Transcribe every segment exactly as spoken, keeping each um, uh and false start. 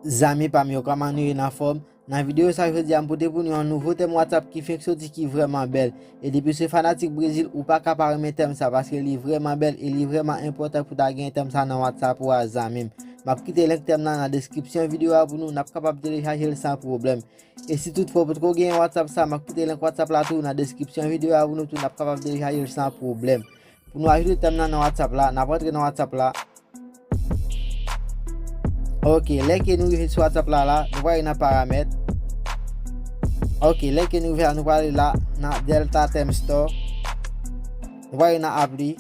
Zanmi pa m yo, kòman nou ye, n anfòm? Nan videyo sa jodi a, m pote pou nou yon nouvo tèm WhatsApp ki fenk soti ki vrèman bèl. E depi w se fanatik Brezil, ou pa ka pa renmen tèm sa, paske li vrèman bèl e li vrèman enpòtan pou ta gen tèm sa nan WhatsApp ou a, zanmi m. M ap kite link tèm nan nan deskripsyon videyo a pou nou, n ap kapab telechaje l san pwoblèm. E si toutfwa ou potko gen WhatsApp sa, m ap kite link WhatsApp la tou nan deskripsyon videyo a pou nou tou, n ap kapab telechaje l san pwoblèm. Pou nou ajoute tèm nan nan WhatsApp la, n ap rantre nan WhatsApp la. Ok, lè ke nou rive sou WhatsApp la, la, nou prale nan paramèt. Ok, lè ke nou rive la, nou prale la nan Delta Theme Store. Nou prale nan apli.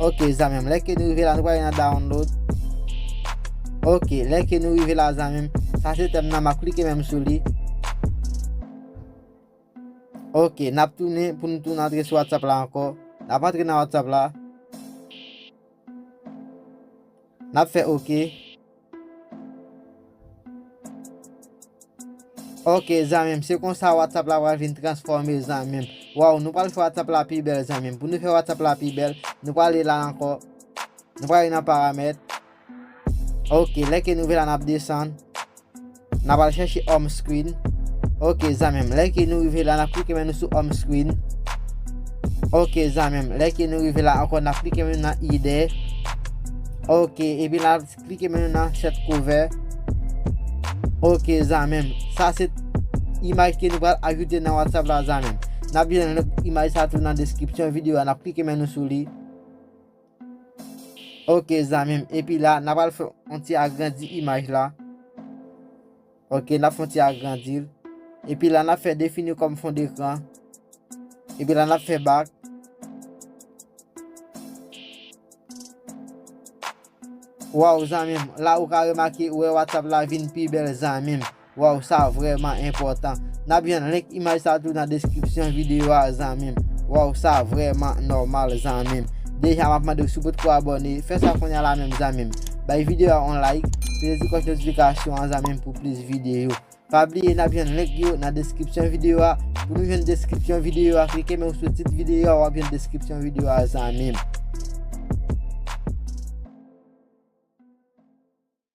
Ok, zanmi m, lè ke nou rive la, nou prale nan download. Ok, lè ke nou rive la, zanmi m, sa se tèm nan, m ap klike menm sou li. Ok, n ap tounen pou nou tounen antre sou WhatsApp la ankò. N ap antre nan WhatsApp la. N ap fè ok. Ok, zanmi m, se konsa WhatsApp la pral vin transfòme, zanmi m. Waw, nou pral fè WhatsApp la pi bèl, zanmi m. Pou nou fè WhatsApp la pi bèl, nou prale la ankò. Nou prale nan paramèt. Ok, lè ke nou rive la, n ap desann. N ap al chèche home screen. Ok, zanmi m, lè ke nou rive la, n ap klike men nou sou home screen. Ok, zanmi m, lè ke nou rive la ankò, n ap klike men nou nan ide. Ok, epi n ap klike men nou nan set cover. Ok, zanmi m, sa se imaj ke nou pral ajoute nan WhatsApp la, zanmi m. N ap jwenn link imaj sa tou nan deskripsyon videyo a, n ap klike men nou sou li. Ok, zanmi m, epi la, n ap al fè yon ti agrandi imaj la. Ok, n ap fè yon ti agrandi l. Epi la, n ap fè defini kòm fon dekran. Epi la, n ap fè bak. Waw, zanmi m, la ou ka remake, ou wè WhatsApp la vin pi bèl, zanmi m. Waw, sa vrèman enpòtan. N ap jwenn link imaj sa tou nan deskripsyon videyo a, zanmi m. Waw, sa vrèman nòmal, zanmi m. Deja, m ap mande w si w potko abòne, fè sa kounye a la menm, zanmi m. Bay videyo a yon like, peze ti klòch notifikasyon an, zanmi m, pou plis videyo. Pa bliye, n ap jwenn link yo nan deskripsyon videyo a. Pou nou jwenn deskripsyon videyo a, klike men w sou tit videyo a, w ap jwenn deskripsyon videyo a, zanmi m.